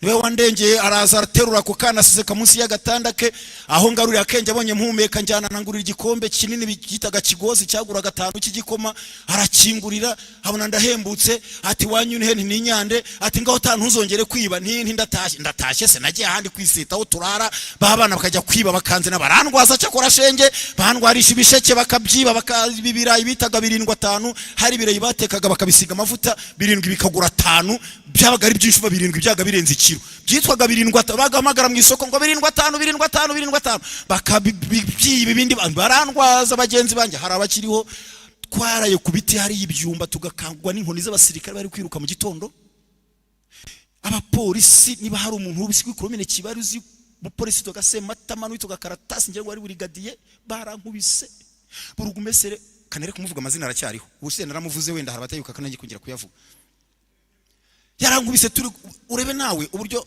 niwe wandengeye, araza araterura ako kana aseseka munsi y'agatanda ke. Aho ngaruriye akenge, abonye mpumeka, njyana nangurira igikombe kinini byitaga kigozi, cyagura 5 cy'igikoma, arakingurira, abona ndahembutse, ati: "Wanyu ni he?" "Nti ninyande." Ati: "Ngaho ta ntuzongere kwiba." Nti ndatashye, ndatashye se nagiye ahandi kwisita aho turara, ba bana bakajya kwiba bakanzina barandwaza. Cyakora shenge bandwarisha ibisheke bakabyiba, bakabibirayi bitaga birindwi atanu. Hari ibirayi batekaga bakabisiga amavuta, birindwi bikagura atanu, byabaga ari byinshi. Uva birindwi byaga birenze ikiro, byitwaga birindwi atanu. Bagahamagara mu isoko ngo birindwi atanu, birindwi atanu, birindwi atanu, bakabyiba. Ibindi barandwaza bagenzi banjye, hari abakiriho. Twaraye ku biti hari ibyumba, tugakangwa n'inkoni z'abasirikare bari kwiruka mu gitondo, abapolisi. Niba hari umuntu w'ubisi kuri komine Kibari uzi umupolisi witwaga Sematama n'uwitwaga Karatasi, ngira ngo wari burigadiye, barankubise. Burugumesere kanere kumuvuga amazina aracyariho, ubushize naramuvuze, wenda hari abatayibuka kandi kongera kuyavuga. Yarankubise turi, urebe nawe uburyo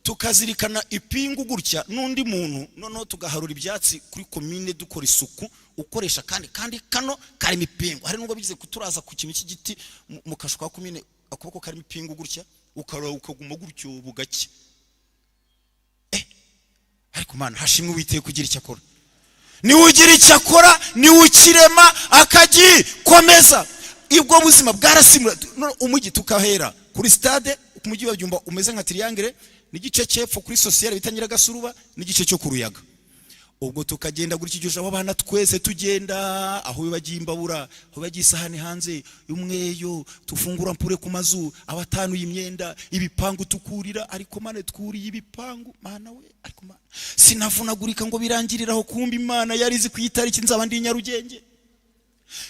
tukazirikana ipingu gutya n'undi muntu, noneho tugaharura ibyatsi kuri komine, dukora isuku, ukoresha kandi kano karimo ipingu. Hari nubwo bigize kuturaza ku kintu cy'igiti mu kasho ka komine, akaboko karimo ipingu gutya, ukara ukaguma gutyo bugake. Ariko Mana, hashimwe Uwiteka ugira icyo akora. Niwe ugira icyo akora, niwe ukirema akagikomeza. Ubwo buzima bwarasimura umujyi, tukahera kuri stade. Umujyi wa Byumba umeze nka triangle, n'igice cy'epfo kuri sociale bita Nyiragasuruba, n'igice cyo ku Ruyaga. Ubwo tukagenda gutya, iryo jabo abana twese tugenda aho bibagiye imbabura, aho bibagiye isahani hanze y'umweyo, tufungura mpure ku mazu abatanuye imyenda, ibipangu tukurira. Ariko Mana, twuriye ibipangu, Mana we! Ariko Mana, sinavunagurika ngo birangirire aho. Kumba Imana yari izi ku itariki nzaba ndi i Nyarugenge,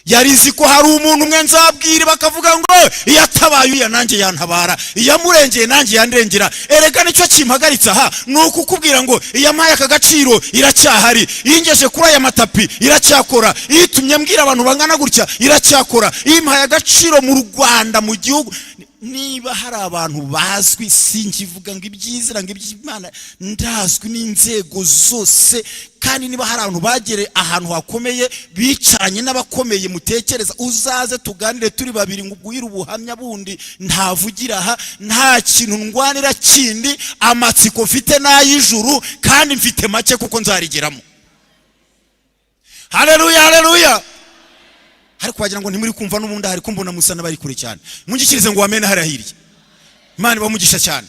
yari izi ko hari umuntu umwe nzabwira bakavuga ngo: "Iyo atabaye uriya nanjye yantabara, iyo amurengeye nanjye yandengera." Erega nicyo kimpagaritse aha, ni ukukubwira ngo iyo ampaye aka gaciro iracyahari, iyo ingeje kuri aya matapi iracyakora, iyo itumye mbwira abantu bangana gutya iracyakora, iyo impaye agaciro mu Rwanda, mu gihugu. Niba hari abantu bazwi, sinkivuga ngo ibyizira ngo iby'Imana, ndazwi n'inzego zose. Kandi niba hari abantu bagere ahantu hakomeye, bicaranye n'abakomeye mutekereza, uzaze tuganire turi babiri ngo uguhire ubuhamya bundi ntavugira aha. Nta kintu ndwanira kindi, amatsiko mfite n'ay'ijuru, kandi mfite make kuko nzarigeramo. Haleluya, haleluya! Ariko wagira ngo ntimuri kumva n'ubundi, hari kumbona musa n'abari kure cyane. Mungikirize ngo wamene hariya hirya. Imana ibamugisha cyane.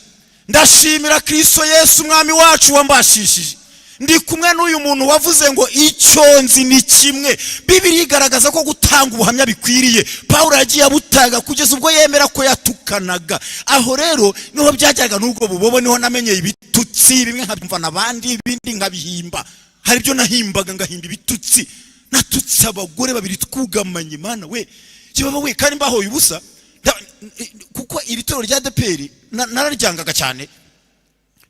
Ndashimira Kristo Yesu Umwami wacu wambashishije. Ndi kumwe n'uyu muntu wavuze ngo icyo nzi ni kimwe. Bibiliya igaragaza ko gutanga ubuhamya bikwiriye. Pawulo yagiye abutanga kugeza ubwo yemera ko yatukanaga. Aho rero niho byajyaga n'ubwo bubobo, niho namenyeye ibitutsi bimwe nkabyumva n'abandi, ibindi nkabihimba. Hari ibyo nahimbaga, ngahimba ibitutsi. Natutse abagore babiri twugamanye, Mana we, kibaba we, kandi mbahoye ubusa. Kuko iri torero rya ADEPR nararyangaga cyane,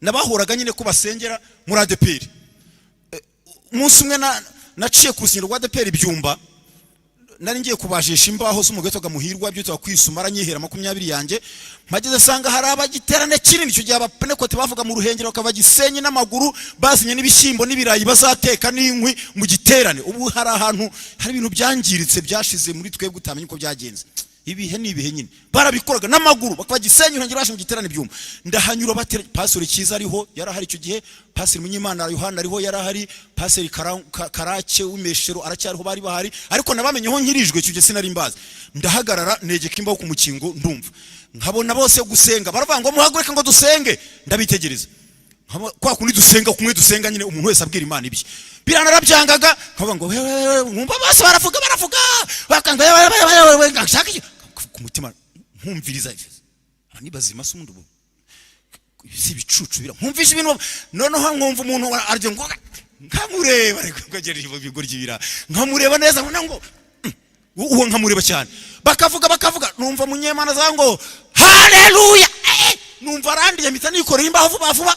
nabahoraga nyine ko basengera muri ADEPR. Umunsi umwe naciye ku rusengero rwa ADEPR Byumba. Nari ngiye kubajisha imbaho z'umugore witwaga Muhirwa, byitwa kwisuma, aranyihera 20 yanjye. Mpageze sanga hari abagiterane kinini. Icyo gihe Abapenekote bavuga mu Ruhengeri bakava Gisenyi n'amaguru, bazinye n'ibishyimbo n'ibirayi bazateka n'inkwi mu giterane. Ubu hari ahantu hari ibintu byangiritse, byashize muri twebwe, utamenya uko byagenze. Ibihe ni ibihe nyine. Barabikoraga n'amaguru, bakava Gisenyi, Ruhengeri, baje mu giterane byuma. Ndahanyura, batera Pastor Cyiza ariho, yarahari icyo gihe, Pastor Munyimana Yohana ariho, yarahari, Pastor Karake w'Imeshero aracyariho, bari bahari, ariko nabamenyeho nkirijwe. Icyo gihe sinari mbazi. Ndahagarara, negeka imbaho ku mukingo, ndumva nkabona bose gusenga baravuga ngo muhaguruke ngo dusenge. Ndabitegereza, kwa kundi dusenga, kumwe dusenga nyine, umuntu wese abwira Imana ibye. Biranarabyangaga, nkavuga ngo wewe, nkumva bose baravuga, baravuga, bakanga ngashaka iki ku mutima, nkumviriza aba ni bazima se ubundi, ubu si ibicucu bira nkumvisha ibintu. Noneho nkumva umuntu aryo ngo nkamureba, ariko ngagera ibigoryi bira, nkamureba neza, nkabona ngo uwo nkamureba cyane. Bakavuga, bakavuga, numva Munyemana aza ngo haleluya, numva arandiye, mpita nikorera imbaho vuba vuba.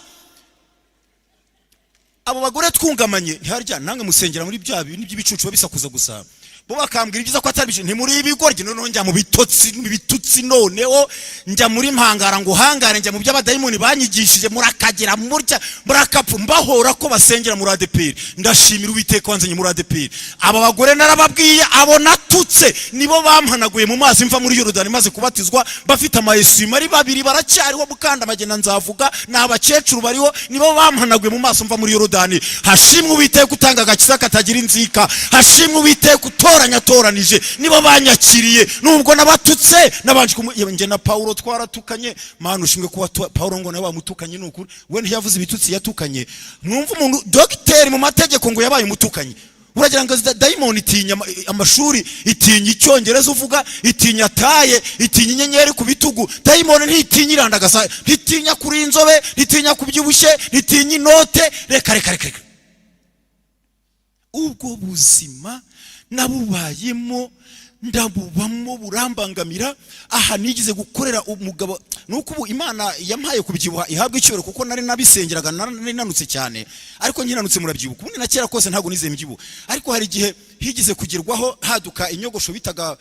Abo bagore twungamanye, ntiharya namwe musengera muri bya bintu by'ibicucu babisakuza gusa? Bo bakambwira ibyiza ko atari byo, ntimuri ibigoryi. Noneho njya mu bitotsi, mu bitutsi, noneho njya muri mpangara ngo hangare, njya mu by'abadayimoni banyigishije, murakagira murya murakapfu, mbahora ko basengera muri ADEPR. Ndashimira Uwiteka wanzanye muri ADEPR. Aba bagore narababwiye, abo natutse nibo bampanaguye mu mazi mva muri Yorodani maze kubatizwa, bafite amayesima ari babiri, baracyariho, Mukandamagenda nzavuga, ni abakecuru bariho, nibo bampanaguye mu maso mva muri Yorodani. Hashimwe Uwiteka utanga agakiza katagira inzika, hashimwe Uwiteka utoranya atoranije. Nibo banyakiriye nubwo nabatutse, nabanje njye na Paulo twaratukanye. Mana ushimwe kuba Paulo ngo nawe bamutukanye. Ni ukuri we ntiyavuze ibitutsi, yatukanye. Mwumva umuntu dogiteri mu mategeko ngo yabaye umutukanyi. Uragira ngo dayimoni itinya amashuri, itinya icyongereza uvuga, itinya taille, itinya inyenyeri ku bitugu? Dayimoni ntitinya irandagasa, ntitinya kuri inzobe, ntitinya kubyibushye, ntitinya inote. Reka reka reka reka. Ubwo buzima nabubayemo, ndabubamo, burambangamira. Aha nigeze gukorera umugabo, nuko ubu Imana yampaye kubyibuha, ihabwa icyubahiro, kuko nari nabisengeraga, nari nanutse cyane, ariko nkinanutse murabyibuka. Ubundi na kera kose ntabwo nizeye mbyibuha, ariko hari igihe higeze kugerwaho haduka inyogosho bitaga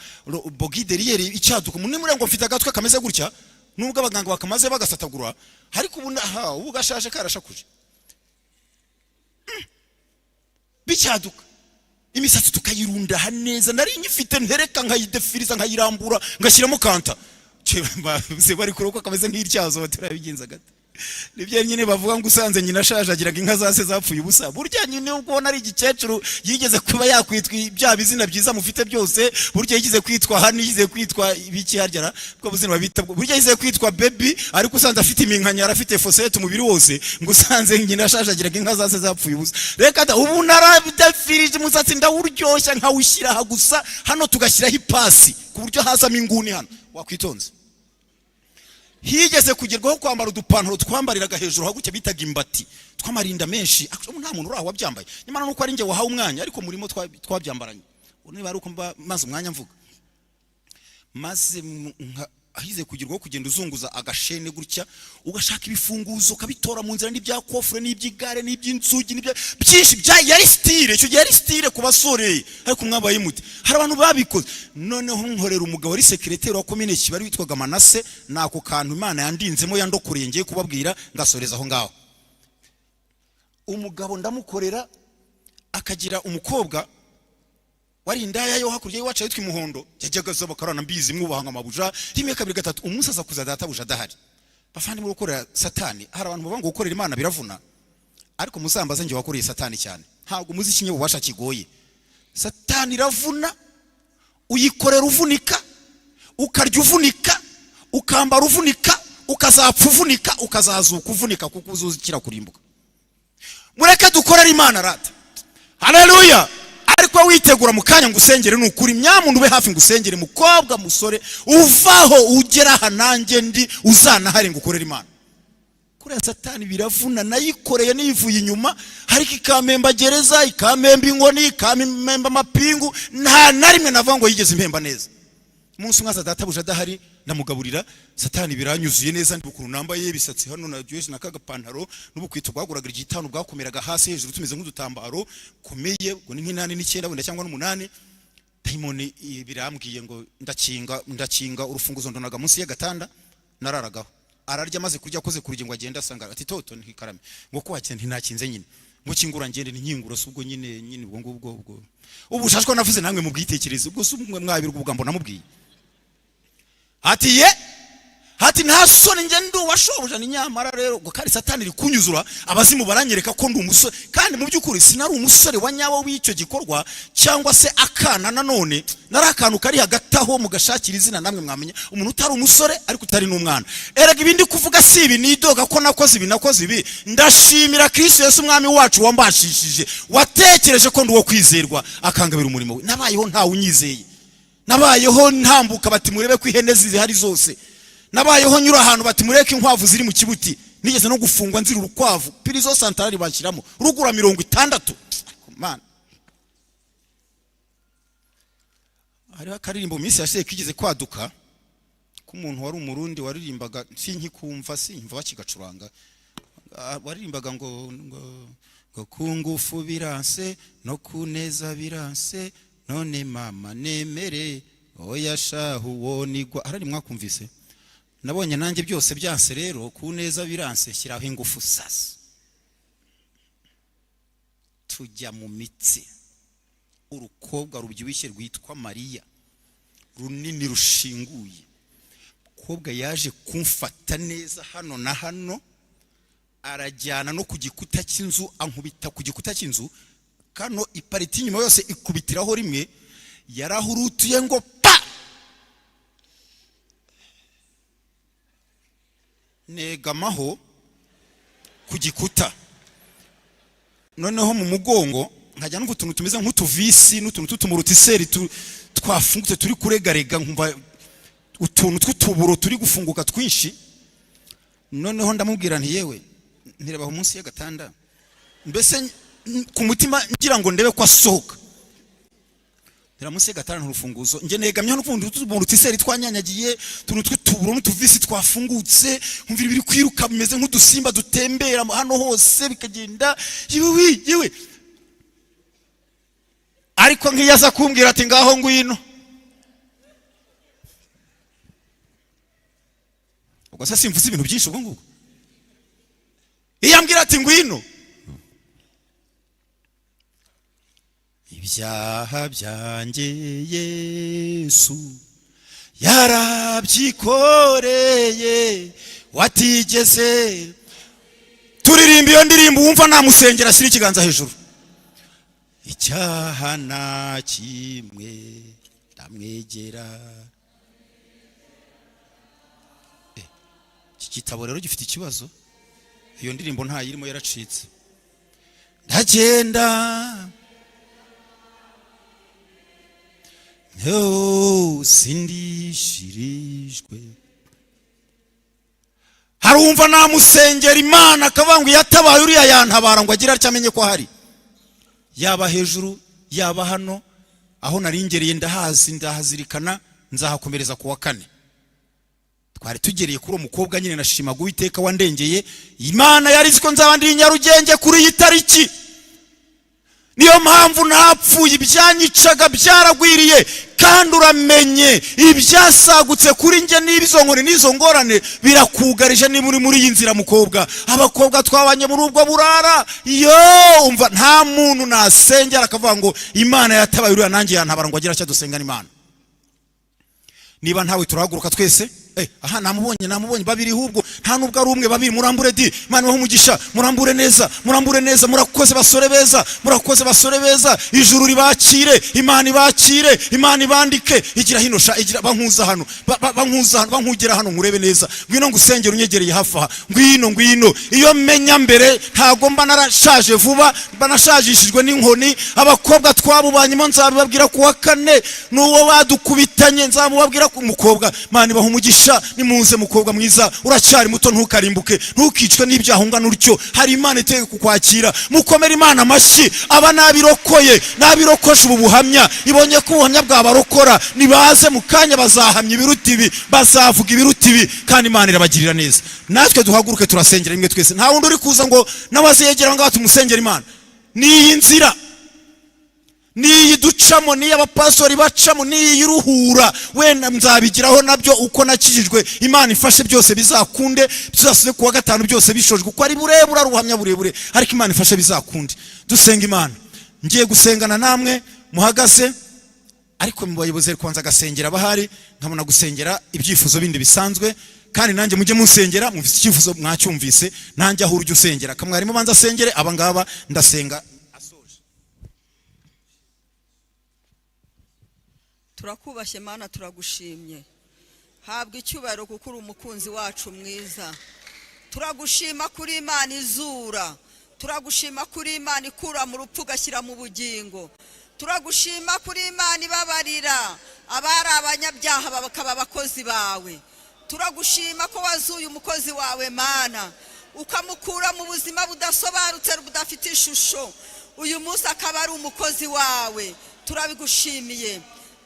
bogideriyeri icyaduka muri ngo mfite agatwe kameze gutya, nubwo abaganga bakamaze bagasatagura, ariko ubu aha ubu gashaje karashakuje. Bicyaduka imisatsi tukayirundaha neza, nari nyifite ntereka, nkayidefiriza, nkayirambura, ngashyiramo kanta. Se bari kuroka kameze nk'ityazo, batarabigenza gato. Nibyo nyine bavuga ngo usanze nyina ashaje agiraga inka zase zapfuye ubusa. Burya nyine ubwo ubona ari igikecuru, yigeze kuba yakwitwa bya bizina byiza mufite byose. Burya yigeze kwitwa hani, yigeze kwitwa ibiki harya ra, bwo buzina babita, burya yigeze kwitwa baby, ariko usanze afite iminkanyari, afite fosete umubiri wose, ngo usanze nyina ashaje agiraga inka zase zapfuye ubusa. Reka da, ubu naradefirije umusatsi, ndawuryoshya, nkawushyira aha gusa, hano tugashyiraho ipasi ku buryo hazamo inguni hano wakwitonze. Higeze kugerwaho kwambara udupantaro twambariraga hejuru haguke bitaga imbati, tw'amarinda menshi. Ubu nta muntu uri aho wabyambaye, nyamara nuko ari njye wahawe umwanya, ariko murimo twabyambaranye. Ubu niba ari uko mba maze umwanya mvuga maze ahize kugerwaho kugenda uzunguza agashene gutya, ugashaka ibifunguzo ukabitora mu nzira, n'ibya coffre, n'iby'igare, n'iby'inzugi, n'ibya byinshi bya yari style. Icyo gihe yari style ku basore, ariko mwabaye mute? Hari abantu babikoze. Noneho nkorera umugabo wari secrétaire wa komine Kibari witwaga Manase. Nako kantu Imana yandinzemo, yandokoreye, ngiye kubabwira ngasoreza aho ngaho. Umugabo ndamukorera, akagira umukobwa wari indaya yo hakurya y'iwacu yitwa Imuhondo, yajyaga aza bakarana, mbizi, mwubaha nka mabuja. Rimwe, kabiri, gatatu, umunsi aza kuza databuja adahari. Bavandimwe, gukorera Satani, hari abantu bavuga ngo gukorera Imana biravuna, ariko muzambaze njye wakoreye Satani cyane. Ntabwo muzi ikinyabubasha kigoye. Satani iravuna, uyikorera uvunika, ukarya uvunika, ukambara uvunika, ukazapfa uvunika, ukazazuka uvunika, kuko uzukira kurimbuka. Mureke dukorere Imana rata, haleluya. Ariko witegura mu kanya ngo usengere, ni ukuri nyamuntu ube hafi ngo usengere. Mukobwa, musore, uvaho ugera aha nanjye ndi, uzanahare ngo ukorere Imana. Kuriya Satani biravuna, nayikoreye nivuye inyuma, ariko ikampemba gereza, ikampemba inkoni, ikampemba amapingu. Nta na rimwe navuga ngo yigeze impemba neza. Umunsi umwe aza databuja adahari, ndamugaburira. Satani biranyuzuye neza, ndi ukuntu nambaye ibisatsi hano na juice na kagapantaro n'ubukwito bwaguraga igitanu, bwakomeraga hasi, hejuru tumeze nk'udutambaro komeye, ubwo ni nk'inani n'icyenda wenda cyangwa n'umunani. Dayimoni birambwiye ngo ndakinga, ndakinga urufunguzo ndonaga munsi y'agatanda nararagaho. Ararya, amaze kurya akoze ku rugi ngo agende, asanga ati: "Toto ntikarame." Ngo ko wakinze? Ntinakinze nyine. Ngo kingura ngende. Ntinkingura. Si ubwo nyine nyine ubwo ngubwo ubwo ubushashwa navuze, namwe mubwitekereze. Ubwo si umwe mwabirwa ubugambo namubwiye ati: "Ye," ati: "nta soni, njye ndi uwashobuja." Ni nyamara rero ngo kandi Satani iri kunyuzura, abazimu baranyereka ko ndi umusore, kandi mu by'ukuri sinari umusore wa nyawo w'icyo gikorwa cyangwa se akana. Nanone nari akantu kari hagati aho, mugashakira izina namwe mwamenya umuntu utari umusore ariko utari n'umwana. Erega ibindi kuvuga si ibi nidoga ko nakoze ibi, nakoze ibi. Ndashimira Kristo Yesu Umwami wacu wambashishije, watekereje ko ndi uwo kwizerwa, akangabira umurimo we. Nabayeho ntawe unyizeye, nabayeho ntambuka bati: "Murebe ko ihene zihari zose." Nabayeho nyura ahantu bati: "Mureke inkwavu ziri mu kibuti." Nigeze no gufungwa nzira urukwavu, prison centrale banshyiramo rugura 60. Ariko Mana, hariho akaririmbo mu minsi yashize kigeze kwaduka k'umuntu wari Umurundi waririmbaga, sinkikumva, simva bakigacuranga. Waririmbaga ngo ku ngufu biranse, no ku neza biranse, none mama nemere, oya shahu wonigwa. Arari mwakumvise? Nabonye nanjye byose byanse rero, ku neza biranse, shyiraho ingufu. Sasa tujya mu mitsi. Urukobwa rubyibushye rwitwa Mariya, runini rushinguye, umukobwa yaje kumfata neza hano na hano, arajyana no ku gikuta cy'inzu, ankubita ku gikuta cy'inzu kano, ipariti inyuma yose ikubitiraho rimwe, yarahurutuye ngo pa, negamaho ku gikuta. Noneho mu mugongo nkajya numva utuntu tumeze nk'utuvisi n'utuntu tw'utumurutiseri twafungutse turi kuregarega, nkumva utuntu tw'utuburo turi gufunguka twinshi. Noneho ndamubwira nti: "Yewe," ntireba munsi y'agatanda, mbese ku mutima ngira ngo ndebe ko asohoka. Ndeba munsi y'agatanda urufunguzo, njye negamyeho n'utundi tw'utumurutiseri twanyanyagiye, utuntu tw'utuburo n'utuvisi twafungutse, nkumva ibiri kwiruka bimeze nk'udusimba dutembera hano hose bikagenda. Yewe yewe, ariko nk'iyo aza kumbwira ati: "Ngaho ngwino," ubwo se simvuze ibintu byinshi? Ubwo ngubwo iyo ambwira ati: "Ngwino," ibyaha byanjye Yesu yarabyikoreye, watigeze turirimba iyo ndirimbo, wumva namusengera ashyira ikiganza hejuru. Icyaha na kimwe ndamwegera. Iki gitabo rero gifite ikibazo, iyo ndirimbo ntayirimo, yaracitse. Ndagenda sindishirijwe. Harumva namusengera Imana akavuga ngo yatabaye uriya yantabara, ngo agire atya amenye ko ahari, yaba hejuru yaba hano aho naringereye. Ndahazi, ndahazirikana, nzahakomereza ku wa kane. Twari tugereye kuri uwo mukobwa nyine. Nashimaga Uwiteka wandengeye. Imana yari izi ko nzaba ndi i Nyarugenge kuri iyi tariki, niyo mpamvu ntapfuye. Ibyanyicaga byaragwiriye, kandi uramenye ibyasagutse kuri njye n'izo nkoni n'izo ngorane birakugarije niba uri muri iyi nzira. Mukobwa, abakobwa twabanye muri ubwo burara, yo umva, nta muntu nasengera akavuga ngo Imana yatabaye uriya nanjye yantabara, ngo agire icyo dusengana Imana. Niba ntawe, turahaguruka twese. Aha namubonye, namubonye babiri, ahubwo nta nubwo ari umwe, babiri. Murambure di, Imana ibahe umugisha. Murambure neza, murambure neza. Murakoze basore beza, murakoze basore beza. Ijuru ribakire, Imana ibakire, Imana ibandike. Igira hino sha, igira bankuza hano, bankuza hano, bankugera hano nkurebe neza. Ngwino ngusengere unyegereye hafi aha, ngwino, ngwino. Iyo menya mbere ntago mba narashaje vuba, mba nashajishijwe n'inkoni. Abakobwa twabubanyemo nzabibabwira ku wa kane, n'uwo badukubitanye nzamubabwira. Ku mukobwa, Imana ibaha umugisha. Nimuze mukobwa mwiza, uracyari muto, ntukarimbuke, ntukicwe n'ibyaha ungana utyo. Hari Imana iteye kukwakira. Mukomere Imana amashyi. Aba nabirokoye, nabirokoje ubu buhamya, ibonye ko ubuhamya bwabarokora. Nibaze mu kanya bazahamya ibiruta ibi, bazavuga ibiruta ibi, kandi Imana irabagirira neza. Natwe duhaguruke, turasengera rimwe twese. Nta wundi uri kuza ngo nawe azegera ngaho tumusengera Imana. Ni iyi nzira, Niyi ducamo, niyo abapastori bacamo, niyi iruhura. Wenda nzabigiraho nabyo uko nakijijwe. Imana ifashe byose bizakunde, tuzasubize kuwa gatanu byose bishojwe, kuko ari burebure, ari ubuhamya burebure, ariko Imana ifashe bizakunde. Dusenga Imana. Ngiye gusengana namwe muhagaze, ariko mu bayobozi ari kubanza agasengera abahari, nkabona gusengera ibyifuzo bindi bisanzwe. Kandi nanjye mujye munsengera, mufite icyifuzo mwacyumvise, nanjye aho urujya usengera kamwarimu banza asengere aba ngaba, ndasenga asoje. Turakubashye Mana, turagushimye. Habwa icyubahiro kuko uri umukunzi wacu mwiza. Turagushima kuri Imana izura, turagushima kuri Imana ikura mu rupfu ugashyira mu bugingo, turagushima kuri Imana ibabarira abari abanyabyaha bakaba abakozi bawe. Turagushima ko wazuye umukozi wawe Mana, ukamukura mu buzima budasobanutse, budafite ishusho, uyu munsi akaba ari umukozi wawe. Turabigushimiye.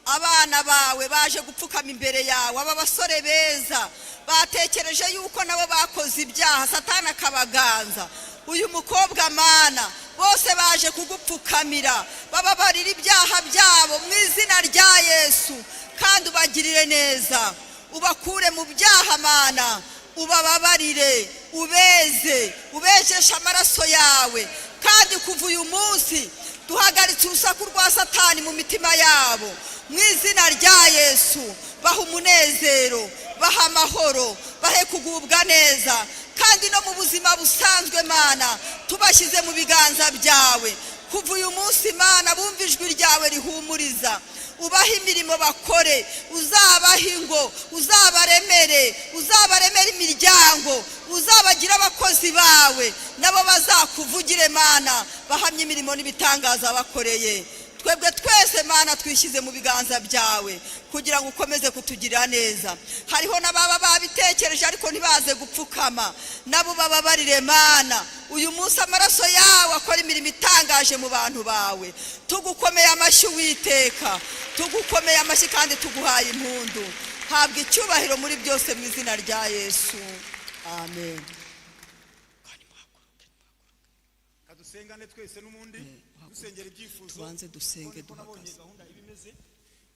Abana bawe baje gupfukama imbere yawe. Aba basore beza batekereje yuko nabo bakoze ibyaha, Satani akabaganza. Uyu mukobwa Mana, bose baje kugupfukamira, bababarira ibyaha byabo mu izina rya Yesu, kandi ubagirire neza, ubakure mu byaha Mana, ubababarire, ubeze, ubejeshe amaraso yawe. Kandi kuva uyu munsi duhagaritse urusaku rwa Satani mu mitima yabo mu izina rya Yesu. Baha umunezero, baha amahoro, bahe kugubwa neza. Kandi no mu buzima busanzwe Mana, tubashyize mu biganza byawe. Kuva uyu munsi Mana, bumva ijwi ryawe rihumuriza, ubahe imirimo bakore, uzabahe ingo, uzabaremere, uzabaremere imiryango, uzabagire abakozi bawe, nabo bazakuvugire Mana, bahamye imirimo n'ibitangaza bakoreye. Twebwe twese Mana, twishyize mu biganza byawe kugira ngo ukomeze kutugirira neza. Hariho n'ababa babitekereje ariko ntibaze gupfukama, nabo bababarire Mana. Uyu munsi amaraso yawe akora imirimo itangaje mu bantu bawe. Tugukomeye amashyi Uwiteka, tugukomeye amashyi kandi tuguhaye impundu. Habwa icyubahiro muri byose mu izina rya Yesu, amen. Kadusengane twese n'ubundi dusengera ibyifuzo. Tubanze dusenge duhagaze.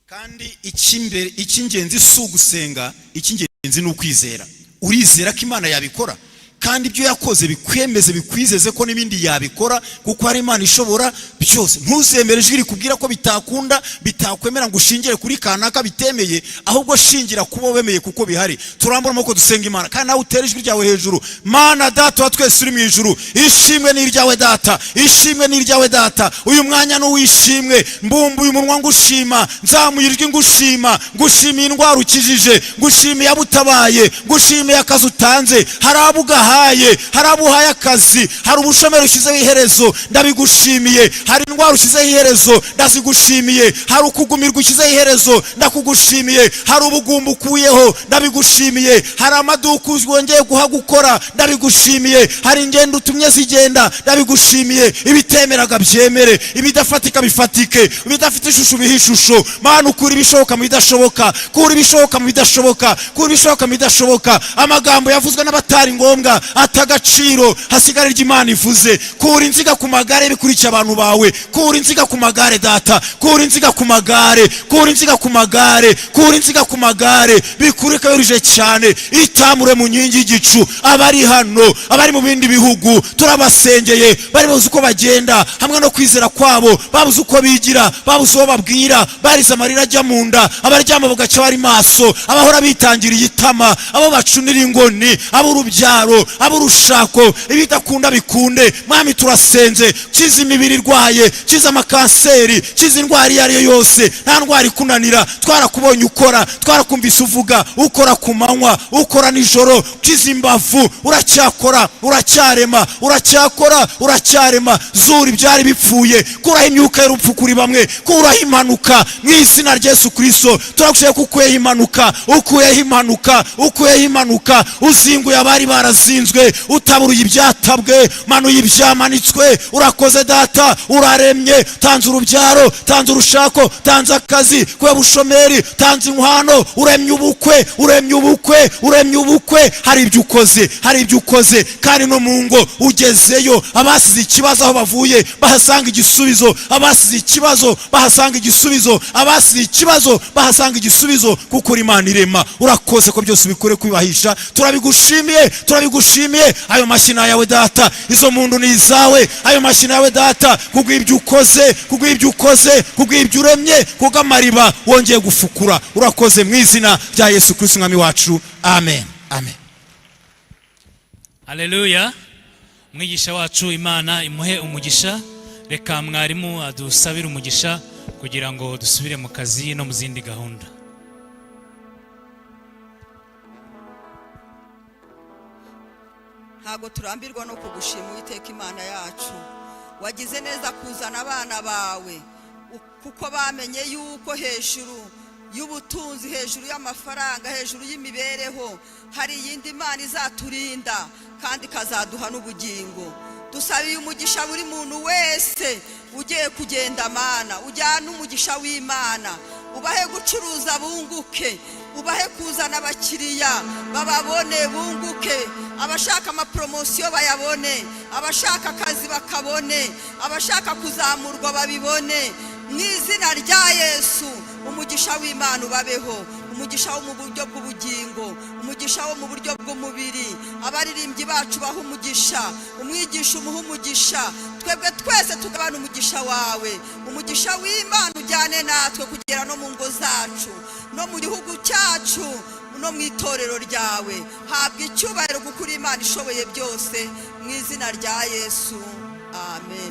Kandi icy'imbere, icy'ingenzi si ugusenga, icy'ingenzi ni ukwizera. Urizera ko Imana yabikora, kandi ibyo yakoze bikwemeze, bikwizeze ko n'ibindi yabikora, kuko hari Imana ishobora byose. Ntuzemere ijwi rikubwira ko bitakunda, bitakwemera, ngo ushingire kuri kanaka bitemeye, ahubwo shingira kubo wemeye kuko bihari. Turambura amaboko dusenga Imana, kandi nawe utere ijwi ryawe hejuru. Mana Data wa twese uri mu ijuru, ishimwe ni iryawe Data, ishimwe ni iryawe Data. Uyu mwanya ni uwishimwe. Mbumbuye umunwa ngushima, nzamuye ijwi ngushima. Ngushimiye indwara ukijije, ngushimiye abo utabaye, ngushimiye akazi utanze. Hari abo ugahaye, hari abo uhaye akazi, hari ubushomeri ushyizeho iherezo, ndabigushimiye. Hari indwara ushyizeho iherezo, ndazigushimiye. Hari ukugumirwa ushyizeho iherezo, ndakugushimiye. Hari ubugumba ukuyeho, ndabigushimiye. Hari amaduka wongeye guha gukora, ndabigushimiye. Hari ingendo utumye zigenda, ndabigushimiye. Ibitemeraga byemere, ibidafatika bifatike, ibidafite ishusho bihe ishusho. Mana, ukura ibishoboka mu bidashoboka, kura ibishoboka mu bidashoboka, kura ibishoboka mu bidashoboka. Amagambo yavuzwe n'abatari ngombwa ata agaciro, hasigara iryo Imana ivuze. Kura inziga ku magare bikurikiye abantu bawe, kura inziga ku magare Data, kura inziga ku magare, kura inziga ku magare, kura inziga ku magare bikurika yoruje cyane. Itamure mu nkingi y'igicu abari hano, abari mu bindi bihugu, turabasengeye. Bari babuze uko bagenda hamwe no kwizera kwabo, babuze uko bigira, babuze uwo babwira, barize amarira ajya mu nda, abaryama bugacya bari maso, abahora bitangiriye itama, abo bacunira ingoni, ab'urubyaro, ab'urushako, ibidakunda bikunde. Mwami, turasenze, kiza imibiri irwaye, kiza amakanseri, kiza indwara iyo ari yo yose. Nta ndwara ikunanira. Twarakubonye ukora, twarakumvise uvuga, ukora ku manywa, ukora nijoro. Kiza imbavu, uracyakora, uracyarema, uracyakora, uracyarema. Zura ibyari bipfuye, kuraho imyuka y'urupfu kuri bamwe, kuraho impanuka mu izina rya Yesu Kristo. Turagushaka ko ukuyeho impanuka, ukuyeho impanuka, ukuyeho impanuka, uzinguye abari barazinzwe, utaburuye ibyatabwe, manuye ibyamanitswe. Urakoze Data. Uraremye, tanze urubyaro, tanze urushako, tanze akazi kubera ubushomeri, tanze inkwano, uremye ubukwe, uremye ubukwe, uremye ubukwe. Hari ibyo ukoze, hari ibyo ukoze. Kandi no mu ngo ugezeyo, abasize ikibazo aho bavuye bahasanga igisubizo, abasize ikibazo bahasanga igisubizo, abasize ikibazo bahasanga igisubizo, kuko uri Imana irema. Urakoze ko byose ubikore kwibahisha. Turabigushimiye, turabigushimiye. Ayo mashyi ni ayawe Data, izo mpundu ni izawe. Ayo mashyi ni ayawe Data, kubw'ibyo ukoze, kubw'ibyo ukoze, kubw'ibyo uremye, kubw'amariba wongeye gufukura. Urakoze mu izina rya Yesu Kristo Umwami wacu, amen, amen. Haleluya! Umwigisha wacu, Imana imuhe umugisha. Reka mwarimu adusabire umugisha kugira ngo dusubire mu kazi no mu zindi gahunda. Ntabwo turambirwa no kugushima, Uwiteka Imana yacu. Wagize neza kuzana abana bawe, kuko bamenye yuko hejuru y'ubutunzi, hejuru y'amafaranga, hejuru y'imibereho, hari iyindi Mana izaturinda kandi ikazaduha n'ubugingo. Dusabiye umugisha buri muntu wese ugiye kugenda. Mana, ujyane umugisha w'Imana, ubahe gucuruza bunguke, ubahe kuzana abakiriya bababone bunguke, abashaka amaporomosiyo bayabone, abashaka akazi bakabone, abashaka kuzamurwa babibone, mu izina rya Yesu. Umugisha w'Imana ubabeho, umugisha wo mu buryo bw'ubugingo, umugisha wo mu buryo bw'umubiri. Abaririmbyi bacu baha umugisha, umwigisha umuha umugisha, twebwe twese tugabana umugisha wawe. Umugisha w'Imana ujyane natwe kugera no mu ngo zacu, no mu gihugu cyacu, no mu itorero ryawe. Habwa icyubahiro kuko uri Imana ishoboye byose, mu izina rya Yesu, amen.